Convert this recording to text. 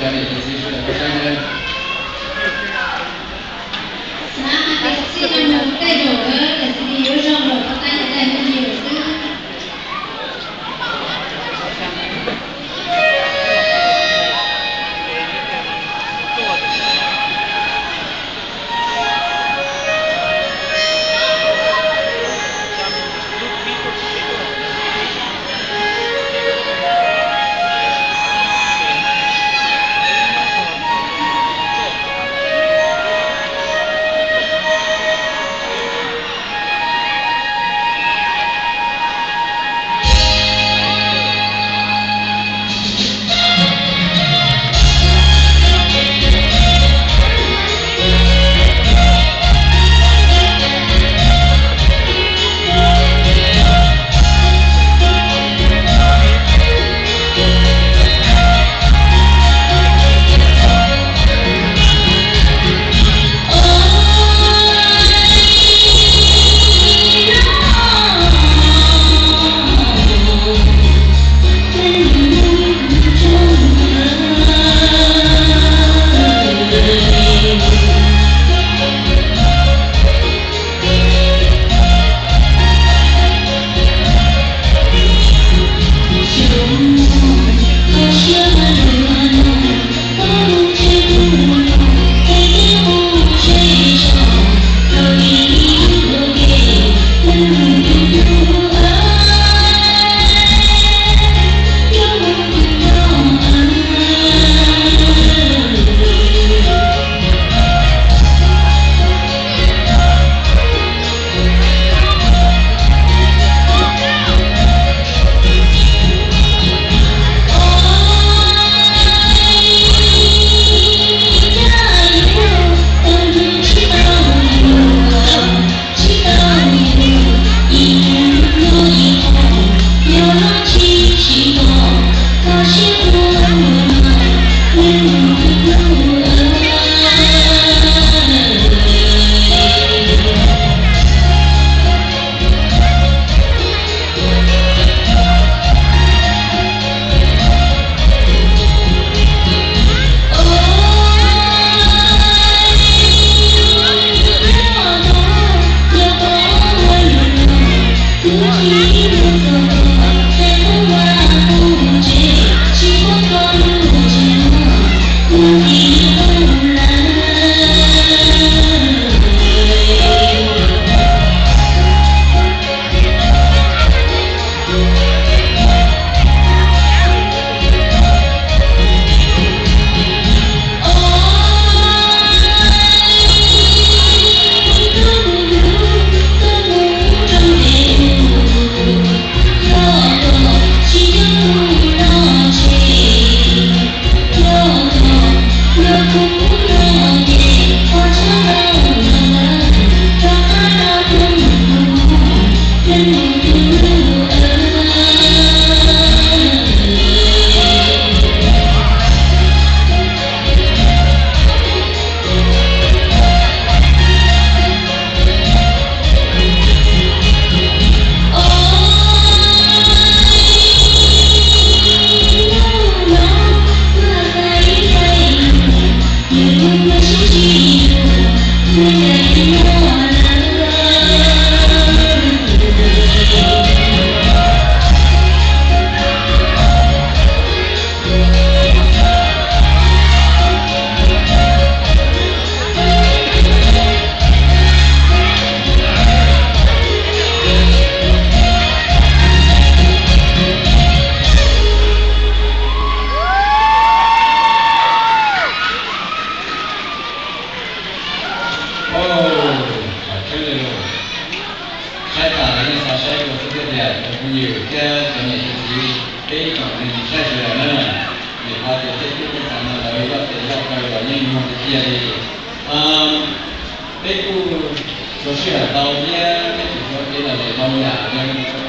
Cov niam cov txiv sawv daws ua saib nawb. Xav hais tias txij no mus tej zaum lawv cov C D yuav zoo los tau tab yog daim me nyuam xwb. Saib tas lawv yeej xav saib dua xwb thiab tiag cov phooj ywg thiab cov niam cov txiv, peb ib tsoom me ntsis saib sawv daws na. Vim qhov tias tej tub tej ntxhais no lawv yoj tes yoj taw los yeej mloog tiag tiag li. Peb kuj txhua sij hawm tau thiab peb tseem txhua kev lom zem ntau yam yog li